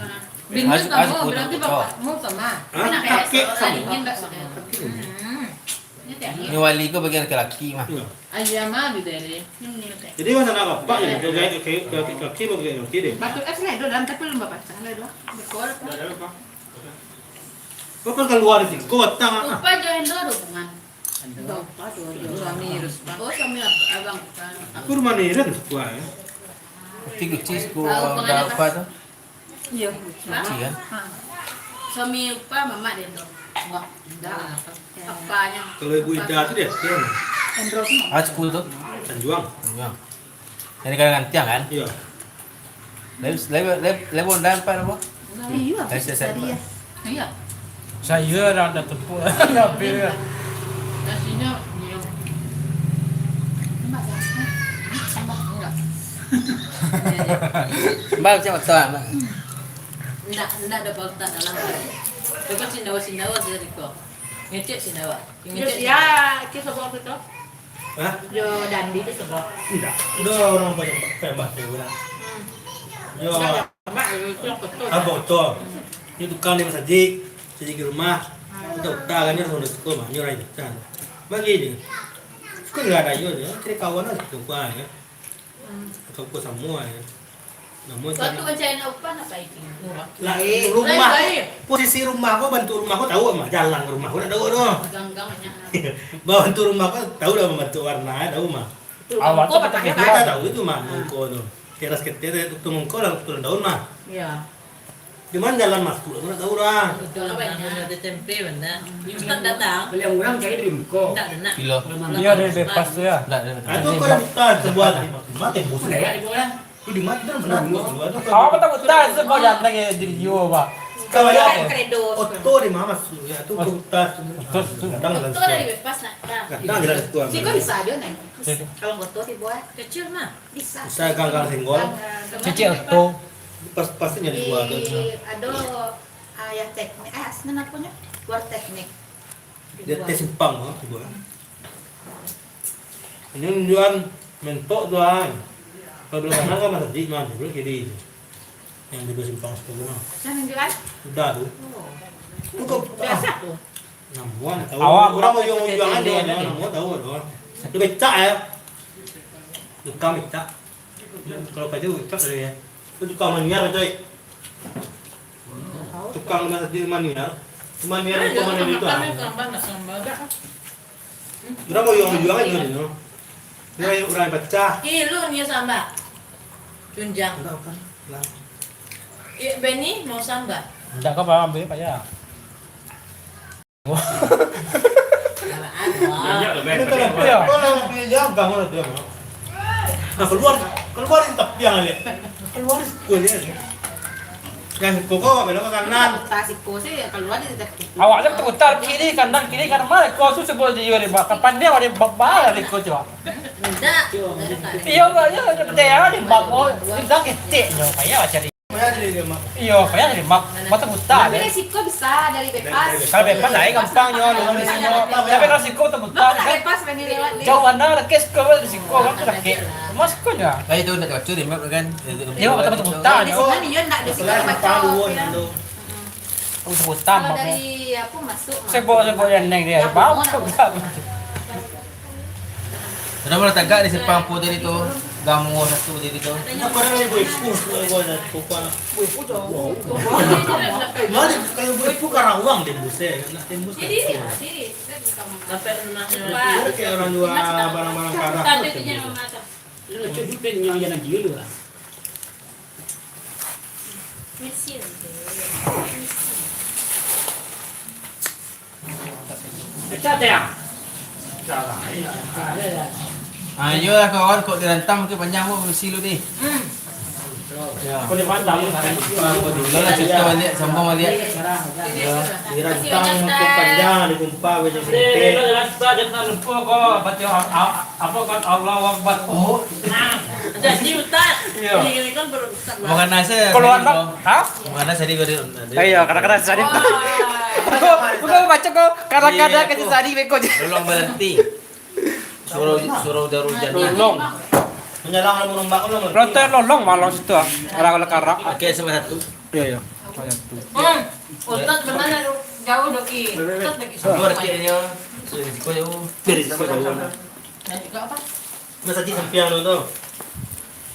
Bini Mas, sama, Mas, berarti pulang bapakmu sama. Hah? Kakek sama. Kakek sama. Hmm. Ini wali ko bagian laki-laki mah. Iya. Ayah mah di dere. Jadi masalah bapak ni, kakek, kakek, kakek, kakek, kakek deh. Batu es lah, itu dalam tapi belum bapak sana, itu. Betul. Bapak keluar di siko, batang, ah. Upa jo Endo ada hubungan. Bapak tu, suami Ruspa. Oh, suami ab-, abang. Aku rumah ni, Ruspa, ya. Kecil-kecil siko, Tahu pengaruh apa tu? Iya. Hah? Kecil, kan? Ha. Suami Upa, mamak dia tu. Enggak. Enggak. Apanya? Kalau Ibu Ida tu dia, dia mana? Endro tu. Ah, school tu? Tanjuang. Tanjuang. Dari Karangan Tiang, kan? Iya. Lai, lai, lai, lai bonda ampek apo? Iya. Lai sesat. Iya. Saya dah, dah tepuk. Dah habis dah. Nasinya, iya. Tambah, tambah. Tambah, enggak. Bang, siapa tahu, Bang? Ndak, ndak ada Pak Ustaz dalam. Dekat sindawa-sindawa dia dekat. Ngecek sindawa. Ngecek. Terus ya, kisah Pak Ustaz. Hah? Yo, Dandi tu sebab. Indak. Ado urang banyak pakai batu lah. Hmm. Yo. Indak, Mak, itu yang betul. Ah, betul. Ni tukang di masajik, masajik di rumah. Hmm. Utak-utak kan, dia suruh suka mah, ni urang indak. Bagi ni. Suka indak ado yo, dia kira kawan lah, suka kan. Hmm. Suka samo kan. Namun Waktu kan mancari anak upa, nak pai tingga. Lah, Eh, rumah, lain-lain. Posisi rumah ko, bantuak rumah ko tahu mah, jalan ka rumah ko nak tahu tu. Gang-gang banyak. Bantuak rumah ko tahu dah, bantuak warna, tahu mah. Awak tu Mangko pakai katanya Kita tahu itu mah, mangko tu. Teras kecil tu, mangko lah turun daun mah. Iya. Di mana jalan masuk tu nak tahu dah. Betul lah, betul. Ada tempe benda. Ustaz datang. Beli orang cari di mangko. Tak ada nak. Kilo. Iya, dari bebas tu ya. Tak ada. Ah, tu kau dah buka sebuah mati bos. Sudah ya, itu lah. Tu di mati tu pernah bunuh dua tu. Awak patah buta, sebab datang ya, jadi jiwa, Pak. Kalau ya, Kredo. Oto di mana masuk ya, tu ke hutan. Betul, betul. Kadang Oto dari bebas nak. Kadang jalan tu. Siko bisa aja, Neng. Siko. Kalau oto dibuat. Kecil mah. Bisa. Bisa ganggang senggol. Ganggang. Cicil oto. Pas, pasti jadi dua tu. Di, ado, ah, ya, teknik. Ah, sebenarnya punya. Buat teknik. Dia tes simpang, ha, tu, ha. Ini nunjukan mentok tu, ha. Kalau belok kanan kan masjid, mah, belok kiri. Yang di simpang sepuluh, nah. Sana nunjukan? Udah tu. Oh. Cukup, Biasa ah. tu. Namuan, tahu. Awak Orang mau yang pakai ujuangan tenda dia, tenda ni. Namuan tahu tu. Dia becak, ya. Tukang becak. Kalau kerja becak tadi, ya. Itu tukang maniar, coy. Tukang rumah sakit maniar. Maniar Mana itu mana dia itu, tukang ah? Yang gambar, nak gambar. Berapa yang jual itu, no? Dia yang orang pecah. Ih, lu ni samba. Cunjang. Enggak, bukan. Lah. Eh, Benny mau samba. Enggak, kau paham, Pak, ya? Banyak lah, Ben. Ini kalau Iya. Kau nak punya jaga, mana dia, Mak? Nah, keluar, keluar dari tepi yang lihat. Keluar dari sekolah dia. Yang sekolah kau belok ke kanan. Putar siko sih, keluar dari tepi. Awak tu putar kiri, kanan, kiri, kanan. Mana kau tu sebut dia, dia, Mak? Kapan dia, dia, dia, dia, dia, dia, dia, Enggak. Iya, Mak, ya, dia percaya, dia, Mak, oh, dia bilang ketek je, Mak, ya, cari. Iyo, payah dari map. Mata buta. Tapi resiko bisa dari bebas. Kalau bebas lain gampang nyo, lurus nyo. Tapi kalau siko mata buta, kan? Bebas, bani lewat ni. Jauh mana, rakes ke, siko kan tu rakes. Mas ko nya. Lah, itu nak baca di map kan? Iyo, mata buta nyo. Di siko nak baca. Mata buta. Kalau dari apa masuk? Sebok-sebok yang neng dia. Bau. Sudah malah tagak di simpang apo tadi tu. Gamuo satu tadi tu. Kenapa ada ibu-ibu? Mana kalau ibu-ibu Karawang tembus eh, nak tembus kan? Sampai rumahnya. Ada kayak orang jual barang-barang karak. Tapi itu jangan mata. Lu lucu juga yang yang dia dulu lah. Ah, iyolah kawan, kok dirantang mungkin panjang pun misi lu deh. Ya. Kau di mana? Kalau cerita balik, sambung balik. Ya. Dirantang mungkin panjang, digumpa macam sempit. Jangan lupa, jangan lupa kau baca al- al- Apa kan Allahu Akbar? Oh. Nah, jadi Ustaz. Iya. Ini kan baru Ustaz. Bukan nasi. Keluar, Bang. Hah? Bukan nasi tadi. Iya, kadang-kadang tadi. Bukan, bukan baca kau. Kadang-kadang kecil tadi beko je. Tolong berhenti. Surau, surau Darul Jannah. Lolong. Menyalang lamun ombak tu, lamun. Lontar lolong malam situ ah. Arah Karak. Oke, sama satu. Iya, iya. Sama satu. Hmm. Ustaz benar jauh doki. Ustaz doki. Keluar kayaknya. Sudah di situ jauh. Jadi sama jauh. Dan juga apa? Masa di sampiang tu tu.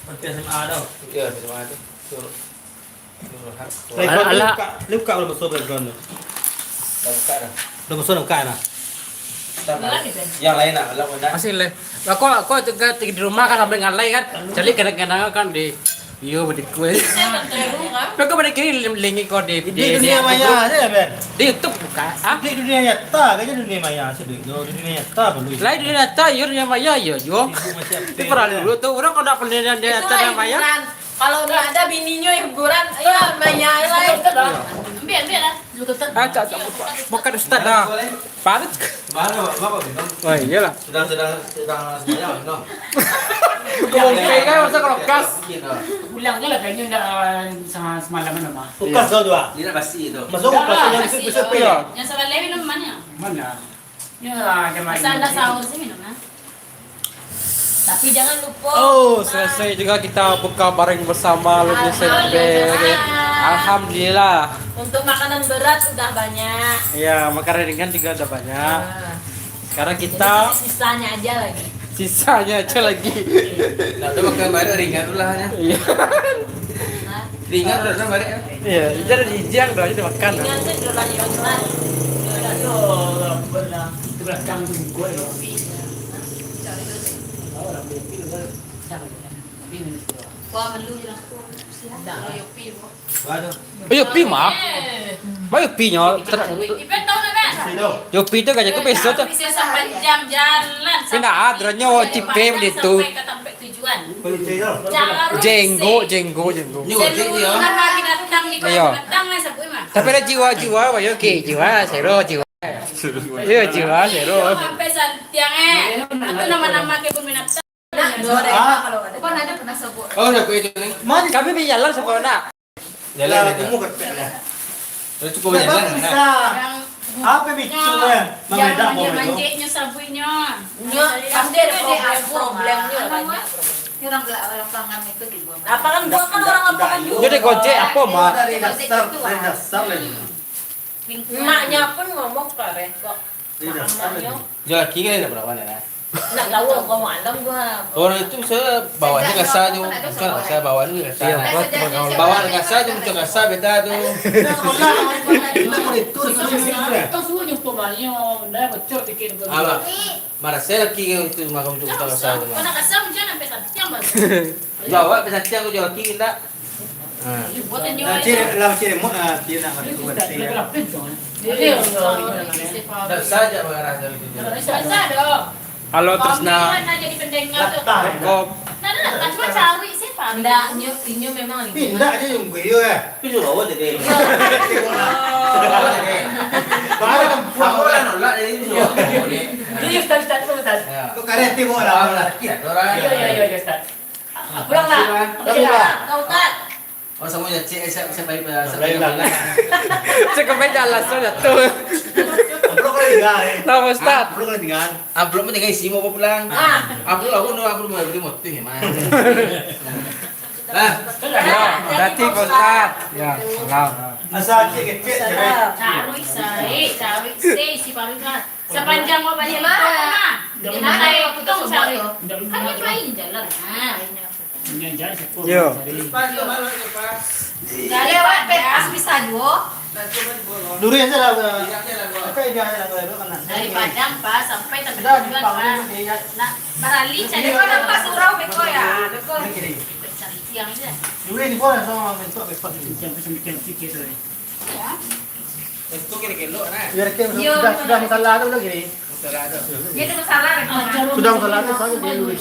Sampiang S M A tu. Iya, S M A tu. Sur-, Surhat. Alah, alah. Luka, luka kalau besar background tu. Dah buka dah. Dah besar dah buka dah. Ntar, yang lain nak, kalau nak. Masih leh. Aku, aku juga di rumah kan sambil ngalai kan. Jadi kadang-kadang kan di Iyo, badiku eh. Tapi kau balik kiri ling-, lingi kau di, di, di dunia maya aja ya, Ben? Di YouTube buka. Ah? Di dunia nyata, kayaknya dunia maya aja dulu. Dunia nyata apa lu? Lain dunia nyata, iyo dunia maya, iyo juo. Itu pernah dulu tuh, orang kalau nak pendidikan di atas dunia maya. Kalau udah ada bininya yang hiburan, iya maya lah itu dah. Ambil, ambil lah. Ah, cak, cak, buka, buka ustaz dah. Parit. Baru, baru, baru, minum. Oh, iyalah. Sedang, sedang, sedang sembahyang, minum. Kau mungkin kan masa kalau kas. Pulang je lah, kayaknya ndak, ah, sama semalaman, mah. Kulkas kau tu, ah? Dia nak basi tu. Masuk kulkas yang basi, besi, besi, oh, iya. Yang sabalai minum mana? Mana? Ya, macam mana? Masa anda sahur sih minum, ah? Tapi jangan lupa. Oh, selesai juga kita buka bareng bersama, lebih sampai. Alhamdulillah. Untuk makanan berat sudah banyak. Ya, makanan ringan juga udah banyak. Ah. Sekarang kita. Jadi, sisanya aja lagi. Sisanya aja lagi. Nah, udah makan bareng ringan dulu lah, ya. Iya. Hah? Ringan tu dah balik, eh. Iya, itu ada di Ijang tu, aja dimakan. Ringan tu jualan yang jualan. Itu belakang tu buku, ya. Wah, melu je lah. Siap. Dah. Yopi, Bu. Ayo, pi mah. Ayo, pi nyo. Ipen tahu ndak, Bang? Yo, pi tu kan, aku peso tu. Bisa sampai jam jalan. Pindah, ah, terus nyo cipe beli tu. Sampai ke tempat tujuan. Jenggo, jenggo, jenggo. Nyo, seluruh nama binatang di kota Batam lah sebut mah. Tapi ada jiwa-jiwa, Bang, yo, oke, jiwa, sero, jiwa. Iya, jiwa, sero. Sampai Santiang, eh. Itu nama-nama kebun binatang. Nah, dua orang kalau ada. Kau ada pernah sebut. Oh, udah, aku itu ni. Kami di jalan sebut nak. Jalan lah, aja. Kamu kepek lah. Udah cukup jalan, nak. Bisa. Apa bicu ya? Yang mangajak manja-manjeknya sabuiknya. Nyo, pasti ada problem, problemnya, banyak problem. Ini orang, orang Lapangan itu di bawah. Lapangan gua kan orang Lapangan juga. Dia ada Gojek apa, Mak? Dari dasar, dari dasar lagi. Emaknya pun ngomong kareh kok. Iya, mamaknya. Yo, laki kan dak barawan lah. Nak tahu kau malam gua. Orang itu saya bawaannya kasar tu. Bukan kasar, bawaannya kasar. Iya, bawaan kasar tu, muncul kasar, beda tu. Kau suruh jumpa Mario, benda bocor bikin gua. Alah. Marah saya laki kau itu, maka muncul kasar tu. Kau nak kasar, muncul sampai sampai yang baru. Yo, awak pesan tiang tu jo laki indak? Ha. Lah, cik, lah, cik, mo-, ah, cik nak mati tu, cik. Ndak usah aja marah dari situ. Halo, Trisna. Kop. Ndak, nyo, inyo memang. Pindah aja yang gue, yo, eh. Pindah awak jadi. Baru kan pulang. Awak lah nolak jadi itu. Jadi, Ustaz, Ustaz, Ustaz. Ya. Kok karet tiba orang? Iya, iya, iya, Ustaz. Pulang lah. Pulang lah. Kau tak. Oh, samo jo cek, eh, siap, siap, baik, eh, siap, baik, baik. Cek kembali jalan, so jatuh. Amplop kan tinggal, eh. Tahu, Ustaz. Amplop kan tinggal. Amplop mah tinggal isi, mau bawa pulang. Ah. Amplop aku, aku mau beli motor, ya, Mas. Nah. Ya, berarti, Pak Ustaz. Ya, salam. Asal cek kecek, cek. Caruik sae, caruik sae, isi paruik lah. Sapanjang mau balik rumah. Di mana? Di mana? Kan itu lain jalan. Ah. Yo. Dari Padang. Durian saja lah. Dari Padang, Pak, sampai tempat tujuan, Pak. Nak baralih cari. Durian di bawah sama bentuk bebas. Ya. Itu kira-kira, nah. Yo, sudah, sudah masalah tu lagi ni. Masalah tu. Dia tu masalah, kan? Sudah masalah tu, saya dia dulu.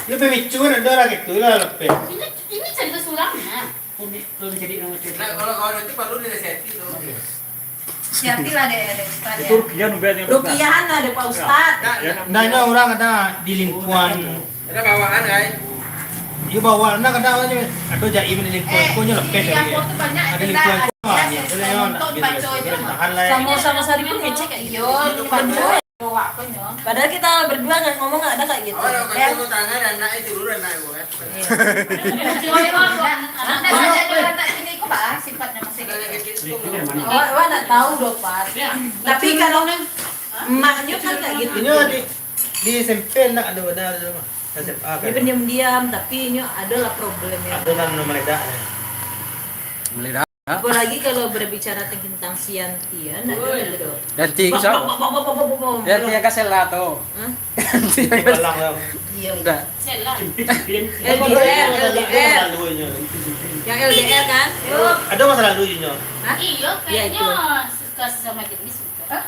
Dia pemicu kan ada orang gitu lah, lepas. Ini, ini cerita sulamnya. Nah, kalau, kalau nanti perlu dinasihati tu. Hati-hati lah, dek, dek, Ustaz, ya. Itu rukiah nu biar dia. Rukiahan lah, dek Pak Ustaz. Nah, nah, nah, orang ada di lingkungan. Ada bawaan, kan? Iya, bawaan, nah, kadang aja, ada jaim di lingkungan, eh, kok nyo lepeh dari dia. Ada lingkungan kok, ah, ya, boleh, ya, nak, gitu. Tahan lah, ya. Sama-sama sehari pun ngecek, iyo, lupa. Padahal kita berdua nggak ngomong, nggak ada kayak gitu. Oh, ya, kan? Tangan, anak itu dulu, anak itu, kan? Iya. Anak saja dia anak sini, kok, Pak, sifatnya masih kayak gitu. Awak, awak nggak tahu doh, Pak. Tapi kalau emaknya kan kayak gitu. Ini di, di S M P nak ada, ada, ada, mah. S M A kan. Dia pendiam-diam, tapi ini adalah problemnya. Ada lah, meledak, ya. Meledak. Apalagi kalau berbicara tentang si Yanti, ya, nak dengar tu. Yanti itu siapa? Bam, bam, bam. Yanti yang kasih lah tu. Hah? Yanti yang kasih. Balang lah. Iya, iya. Udah. Sela. L D R, L D R. Yang L D R kan? Ada masa lalu, Junyo. Hah? Iya, kayaknya suka sama jenis. Hah?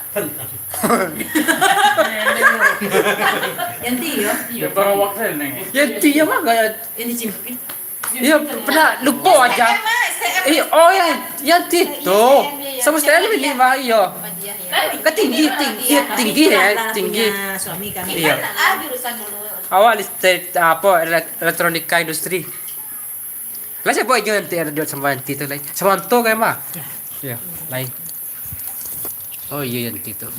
Yanti, yo? Iya. Yanti, ya, mah, kayak Yanti Cimpin. Iya, pernah lupa aja. S T M, S T M. Iya, oh ya, Yanti tu. Iya, iya, iya. Sama sekali ini, Pak, iya. Kan tinggi, tinggi, iya, tinggi, ya, tinggi. Suami kami. Iya. Kan, ah, jurusan dulu. Awak di state, apa, ele-, elektronika industri. Lah, siapa aja nanti ada jual sama Yanti tu, lain. Sama tu kan, Mak? Ya. Iya, lain. Oh iya, Yanti tu.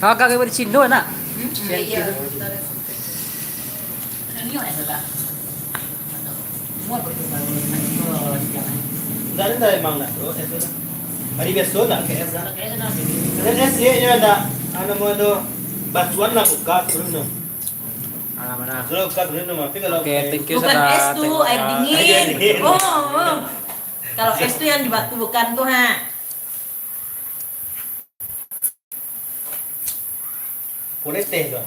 Ah, kakak dari Cino, nak? Hmm, iya. Enggak ada, emang nak, bro, es tu. Hari biasa nak ke es lah. Pakai es lah. Dan es ye, nyo ada, anu, namo tu, batuan lah buka, turun tu. Alah, mana? Kalau buka, turun tu, tapi kalau bukan es tu, air dingin. Air dingin. Oh, oh. Kalau es tu yang di batu, bukan tu, ha. Politik tu.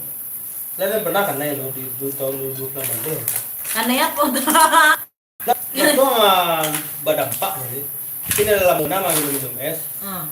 Lah, kan pernah kanai lo di, di tahun dua ribu sembilan belas tu. Kanai apa tu? Lah, tu, ah, berdampak tadi. Kini dalam muna mah minum es. Hmm.